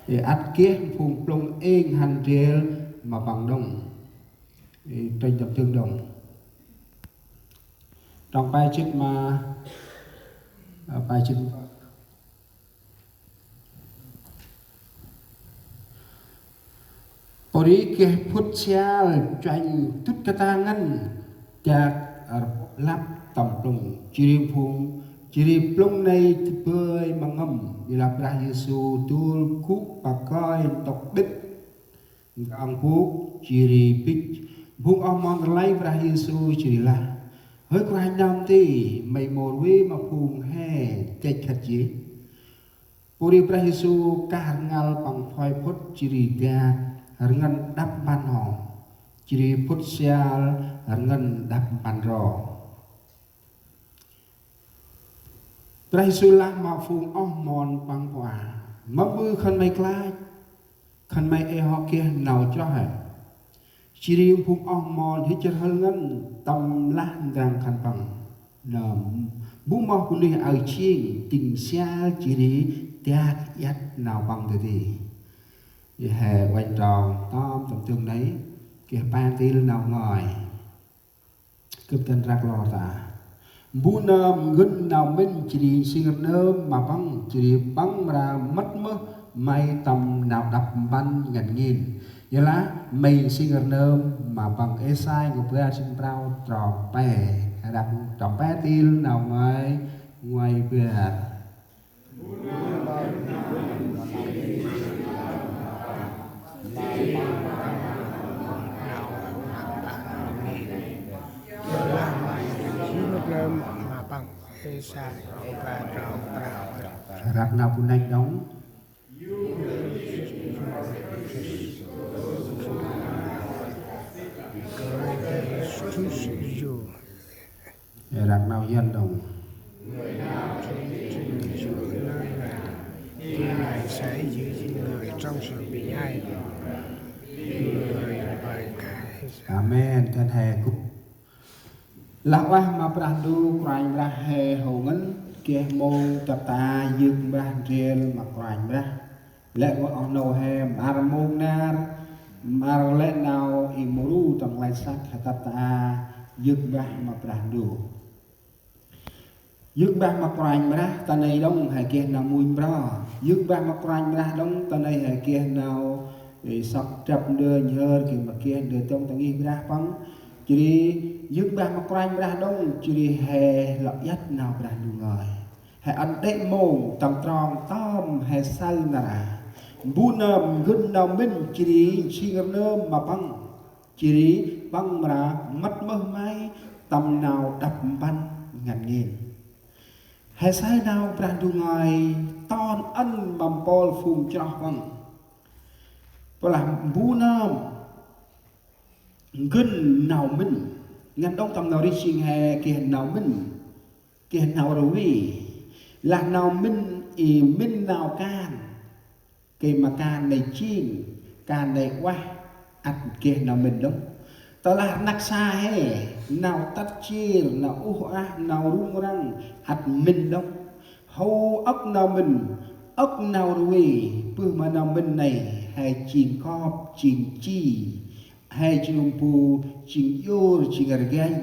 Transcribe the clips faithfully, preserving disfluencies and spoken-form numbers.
Ê, ăt geh phung plŭng êng hăn ndrel ma Păng đŏng. Ê, trênh tâm dâng đŏng. Trong pe jât ma, ơ, pe jât ma. Pô ri geh phŭt sial chuănh dŭt kơt ngăn, dak rlăp tâm plŭng. Jêh ri phung, jêh ri plŭng nây bơi ma ngâm, ƀiălah Brah Yêsu dôl gŭ pa kơi ntŭk ƀĭt, nkah bôk, jêh ri bĭch. Phung oh mon rlay Brah Yêsu jêh ri lah: Hơi Kôranh, nau nti May mâu rvê ma phung he dăch khât jêh? Pô ri Brah Yêsu kah rngal păng phôi phŭt jêh ri dak rngăn đăp mpăn hŏ. Jêh ri phŭt sial rngăn đăp mpăn ro. Brah Yêsu lah ma phung oh mon Păng pô aơ: Mâm ƀư khân may klach, khân may ê hŏ geh nau chroh he? Jêh ri phung oh mon hĭch rhâl ngăn tâm lah ndrăng khân păng: Nơm, bu moh bunuyh aơ jêng dâng sial jêh ri dak iăt nau păng dadê? Ê, he uănh trong tâm tâm dâng nây, geh pe ntil nau ngơi. Gâp dăn răk lor ta. Mbu nơm ngăn nau mĭn jêh ri nsing rnơm ma Păng, jêh ri Păng mra mât mơh may tâm nau đăp mpăn ngăn ngên. Ƀiălah may nsing rnơm ma Păng. Êsai nkô̆ bar jât prao trong pe. Răk trong pe ntil nau ngơi, ngơi bar. Răk nau bu năch đŏng. Răk nau Yuăn đŏng. Người nào trên, trên, trên Chúa nơi là, Ngài sẽ giữ gìn người trong sự bình an. Người bài cải. Amen. Kơt he gŭ. Lah ueh ma Brah Ndu Kôranh Brah he hô ngăn, geh mông tât ta yơk mbah ndrel ma Kôranh Brah. Lĕ rngôch oh nô he, mƀăr mông nar, mƀăr lĕ nau i mru tâm klach săk he tât ta yơk mbah ma Brah Ndu. Yơk mbah ma Kôranh Brah ta nây đŏng he geh nau mmuñ mro. Yơk mbah ma Kôranh Brah đŏng ta nây he geh nau, ê, sŏk drăp ndơ nhhơr geh ma geh ndơ dŏng ta ngih Brah Păng. Jêh ri yơk mbah ma Kôranh Brah đŏng jêh ri he lŏ iăt nau Brah Ndu ngơi. He ăn đê̆ mông tâm trong tơm he saơ nar aơ. Mbu nơm ngăn nau mĭn jêh ri nsing rnơm ma Păng, jêh ri Păng mra mât mơh may tâm nau đăp mpăn ngăn ngên. He saơ nau Brah Ndu ngơi ton ăn ma mpôl phung chroh Păng. Pô lah mbu nơm ngăn nau mĭn, ngăn đŏng tâm nau rêh jêng he geh nau mĭn, geh nau rvê. Lah nau mĭn i mĭn nau kan, gay ma kan nây jêng, kan nây ueh, ăt geh nau mĭn đŏng. Tơ lah rnăk sa he, nau tât jêr, nau uh ah, nau rŭng răng, ăt mĭn đŏng. Hô âk nau mĭn, âk nau rvê, bơh ma nau mĭn nây he jêng kop, jêng chi, he jêng bu, jêng iur, jêng rganh.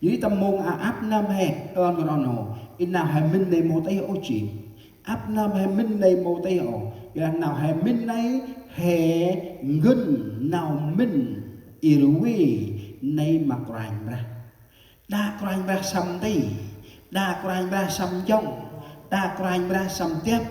Jêh ri tâm mông a ăp nơm he, ơ, nô, nô, nô, i nau he mĭn nây mâu tih ôh jêng. Ăp nơm he mĭn nây mâu tih ôh. Ƀiălah nau he mĭn nây he ngăn nau mĭn i rvê nây ma Kôranh Brah. Đă Kôranh Brah săm nti, đă Kôranh Brah săm jŏng, đă Kôranh Brah săm dăp,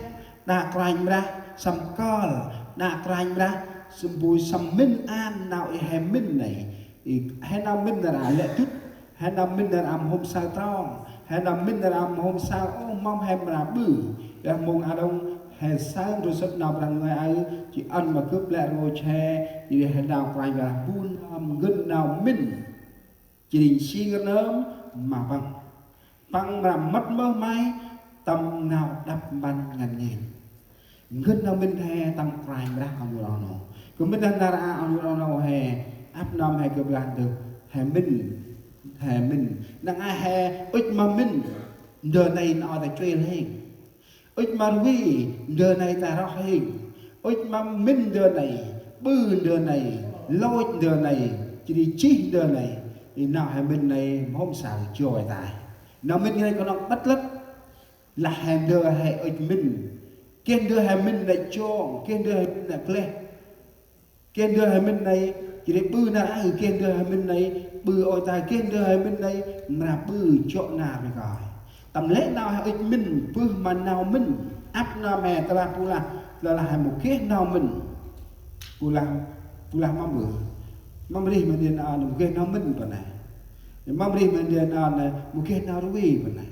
đă Kôranh Brah săm kơl, đă Kôranh Brah săm bu săm mĭn ăn nau i he mĭn nây. I he nau mĭn nar aơ lĕ dŭt, he nau mĭn nar aơ mâu hôm saơ trong, he nau mĭn nar aơ mâu hôm saơ ôh mâm he mra ƀư. Ƀiălah mông a đŏng he saơ ndrôl sŭt nau Brah Ndu ngơi aơ, jêh ăn ma gâp lĕ rngôch he, jêh ri he nau Kôranh Brah bu nơm ngăn nau mĭn jêh ri nsing rnơm ma Păng, Păng mra mât mơh may tâm nau đăp mpăn ngăn ngên. Ngăn nau mĭn he tâm Kôranh Brah, oh nô, nô, nô. Kơt mĭn nar aơ, oh nô, nô, nô, he ăp nơm he gâp lah ndơ he mĭn, he mĭn. Năng ai he ŭch ma mĭn, ndơ nây nau ta chuêl hêng. Ŭch ma rvê, ndơ nây ta roh hêng. Ŭch ma mĭn ndơ nây, ƀư ndơ nây, lôch ndơ nây, jêh ri jêh ndơ nây. I nau he mĭn nây mhôm saơ joi tay. Nau mĭn nây knŏng ƀât lât. Lah he ndơ he ŭch mĭn. Geh ndơ he mĭn nây jong, geh ndơ he mĭn nây gleh. Geh ndơ he mĭn nây, jêh ri ƀư nar aơ, geh ndơ he mĭn nây, ƀư ôi ta, geh ndơ he mĭn nây, mra ƀư jŏ nar bơh kơi. Tâm lĕ nau he ŭch mĭn, bơh ma nau mĭn, ăp nơm he tơlah bu lah, tơlah he mâu geh nau mĭn. Bu lah, bu lah mâm ƀư. Mâm rêh ma ndơ nau, mâu geh nau mĭn pơ nây. Mâm rêh ma ndơ nau, mâu geh nau rvê pơ nây.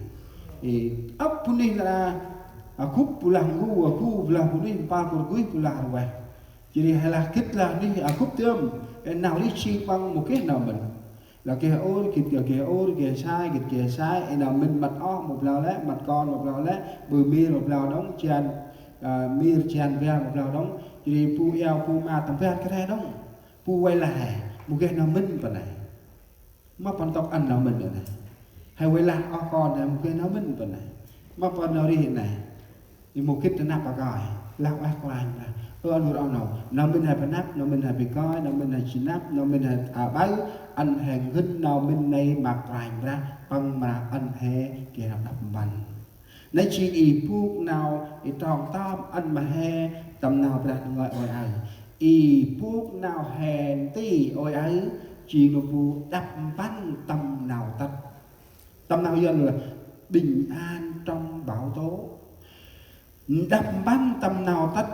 Ê, ăp bunuyh nar aơ, a gŭ bu lah ngu, a gŭ bu lah bunuyh, mpal kŭr gŭ bu lah rveh. Jêh ri he lah gĭt lah nuyh a gŭ tơm, ê, nau rêh jêng păng mâu geh nau mĭn. Lah geh ur, gĭt geh ur, geh sai, gĭt geh sai, ê, nau mĭn mât oh, mâu blau lĕ, mât kon, mâu blau lĕ, ƀư mir, mâu blau đŏng, jan, a, mir, jan bar, mâu blau đŏng, jêh ri bu iâu, bu ma, tâm ban kơt he đŏng, bu vay lah he, mâu geh nau mĭn pơ nây. Ma păng tŏk ăn nau mĭn nây. He vay lah oh kon he mâu geh nau mĭn pơ nây. Ma păng nau rêh nây. I mâu gĭt ta năp a kơi. Lah ueh Kôranh Brah. Ơ, ăn ur oh nô. Nau mĭn he pa năp, nau mĭn he pa kơi, nau mĭn he ji năp, nau mĭn he aƀaơ. Ăn he ngăn nau mĭn nây ma Kôranh Brah. Păng mra ăn he geh nau đăp mpăn. Nây jêng i bôk nau i trong tâm ăn ma he tâm nau Brah ngơi ôi aơ. I bôk nau he nti ôi aơ jêng nơm bu đăp mpăn tâm nau tât. Tâm nau Yuăn là bình an trong bão tố. Đăp mpăn tâm nau tât.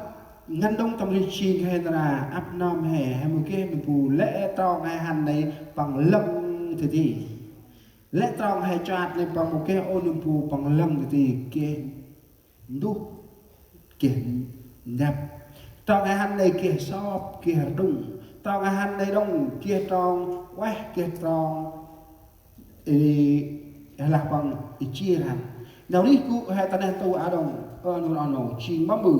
Ngăn đŏng tâm rêh jêng he nar aơ, ăp nơm he, he mâu geh nơm bu lĕ trong he hăn nây păng lâng tơ ti. Lĕ trong he chuat nây păng mâu geh ôh nơm bu păng lâng tơ ti, geh nduh, geh ndăp. Trong he hăn nây geh sop, geh rđŭng. Trong he hăn nây đŏng geh trong ueh, geh trong, ê, lah păng i jêr hăn. Nau rêh gŭ he ta neh ntu a đŏng, ơ, ăn ur oh nô, jêng mâm ƀư,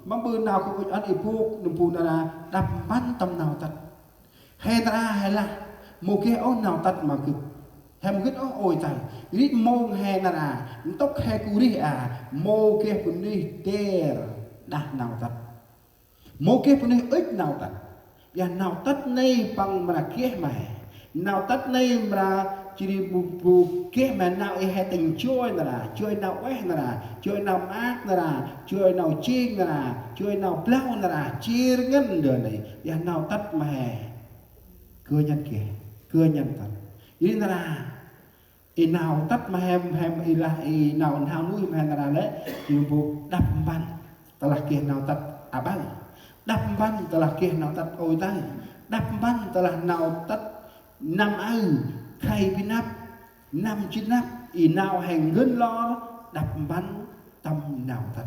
mâm ƀư nau gŭ ŭch ăn i bôk, nơm bu nar aơ, đăp mpăn tâm nau tât. He nar aơ he lah, mâu geh ôh nau tât ma gâp. He mâu gĭt ôh ôi ta. Rĭm mông he nar aơ, ntŭk he gŭ rêh aơ, mâu geh bunuyh der đah nau tât. Mâu geh bunuyh ŭch nau tât. Ƀiă nau tât nây păng mra geh ma he. Nau tât nây mra jêh ri bu, bu geh ma he nau i he tĭng joi nar aơ, joi nau ueh nar aơ, joi nau maak nar aơ, joi nau jêng nar aơ, joi nau blau nar aơ, jêr ngăn ndơ nây. Ƀiă nau tât ma he. Gơ nhăn geh, gơ nhăn tât. I nar aơ, i nau tât ma he, he i lah i nau n'hao nuih ma he nar aơ lĕ, i bu đăp mpăn. Tơlah geh nau tât aƀaơ. Đăp mpăn tơlah geh nau tât ôi ta. Đăp mpăn tơlah nau tât năm aơ, khay bi năp, năm ji năp, i nau he ngăn lor, đăp mpăn tâm nau tât.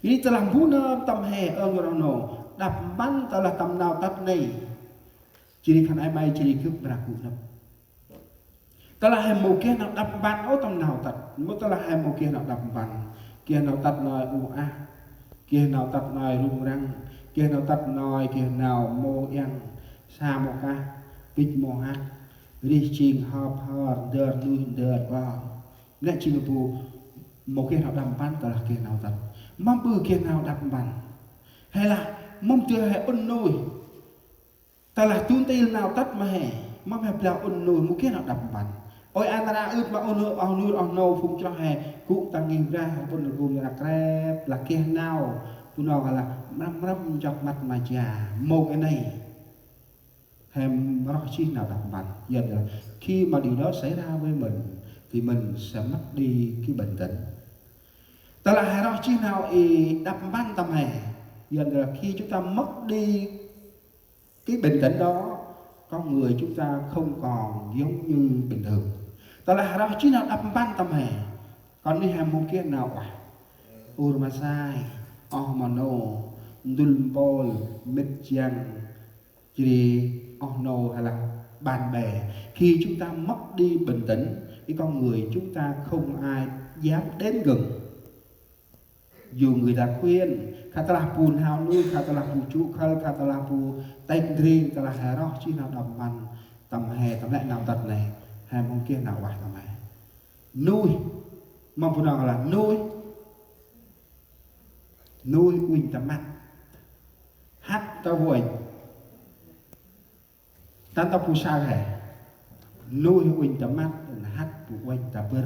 I tơlah mbu nơm tâm he, ơ, ăn ur oh nô, đăp mpăn tơlah tâm nau tât nây. Jêh ri khân ay may jêh ri gâp mra gŭ năp. Tơlah he mâu geh nau đăp mpăn ôh tâm nau tât. Mâu tơlah he mâu geh nau đăp mpăn. Geh nau tât nau u ah. Geh nau tât nau rŭng răng. Geh nau tât nau, geh nau mâu iăng. Sa mâu kah. Bĭch mâu hăk. Rêh jêng hŏp hor, ndơr nuih, ndơr klor. Nê jêng nơm bu mâu geh nau đăp mpăn tơlah geh nau tât. Mâm ƀư geh nau đăp mpăn. He lah, mâm dơi he ŭn nuih. Tơlah du ntil nau tât ma he, mâm he blau ŭn nuih, mâu geh nau đăp mpăn. Ôi a nar aơ ưt ma ŭn nuih, oh nuih, oh nô, phung chroh he, gŭ ta ngih Brah, ƀon rgum nar aơ krep, lah geh nau, bu nô lah, mrăm mrăm jŏk măt ma ja, mâu geh nây. He mra roh jêh nau đăp mpăn, Yuăn là khi mà điều đó xảy ra với mình, thì mình sẽ mất đi cái bình tĩnh. Tơlah he roh jêh nau i đăp mpăn tâm he, Yuăn là khi chúng ta mất đi cái bình tĩnh đó, con người chúng ta không còn giống như bình thường. Tơlah roh jêh nau đăp mpăn tâm he, kon nuyh he mâu geh nau ueh. Ur ma sai, oh ma nô, ndŭl mpôl, mĭt jiăng, jêh ri oh nô hay là bạn bè. Khi chúng ta mất đi bình tĩnh, cái con người chúng ta không ai dám đến gần. Dù người ta khuyên, khă tơlah bu n'hao nuih, khă tơlah bu jŭ khăl, khă tơlah bu têk ndring, tơlah he roh jêh nau đăp mpăn tâm he, tâm lĕ nau tât nây, he mâu geh nau ueh tâm he. Nuih, mâm bu nô lah nuih, nuih uănh ta măt. ta uănh. Tăn ta bu saơ he. Nuih uănh ta măt, nơh hăt bu uănh ta bâr.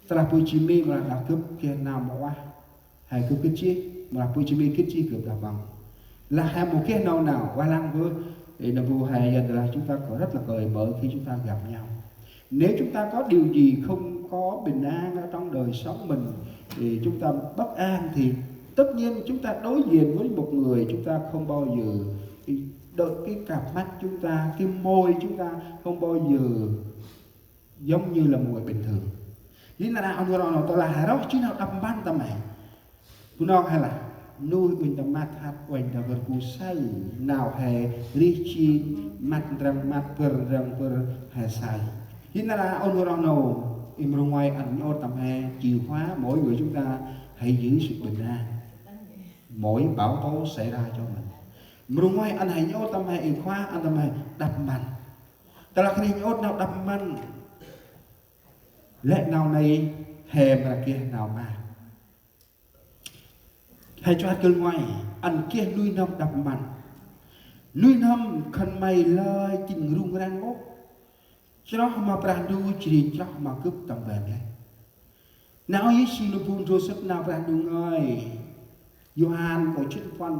Tơlah bu ji mi mra đah gâp geh nau mâu uah. He gâp gĭt jêh, mra bu ji mi gĭt jêh gâp đah păng. Lah he mâu geh nau nau, uah lăng bơh, ê, nơh bu he, ya, tơlah chúng ta có rất là cởi mở khi chúng ta gặp nhau. Nếu chúng ta có điều gì không có bình an ở trong đời sống mình, thì chúng ta bất an, thì tất nhiên chúng ta đối diện với một người, chúng ta không bao giờ, cái, đôi, cái cặp mắt chúng ta, cái môi chúng ta không bao giờ giống như là một người bình thường. Yor nar aơ, ơ, ơ, tơlah he roh jêh nau đăp mpăn ta may. Bunong he lah, nuih uănh ta măt, hăt uănh ta bâr, bu saơ nau he rêh jêng măt ndrăng măt, bâr ndrăng bâr, he saơ. Yor nar aơ, ơ, ơ, ơ, ơ, i mrô ngoai ăn nhŏt tâm he, chìa khóa mỗi người chúng ta hãy giữ sự bình an. Mỗi bão tố xảy ra cho mình. Mrô ngoai ăn he nhŏt tâm he, i khóa ăn tâm he đăp mpăn. Tơlah he nhŏt nau đăp mpăn, lĕ nau nây he mra geh nau ma. He chuat kơl ngoai, ăn geh nuih n'hâm đăp mpăn. Nuih n'hâm khân may lơi jêng rŭng răng ôh. Chroh ma Brah Ndu, jêh ri chroh ma gâp tâm ban he. Nau Yêsu nơh bu ndrô sât nau Brah Ndu ngơi. Yôhan kô̆ jât puăn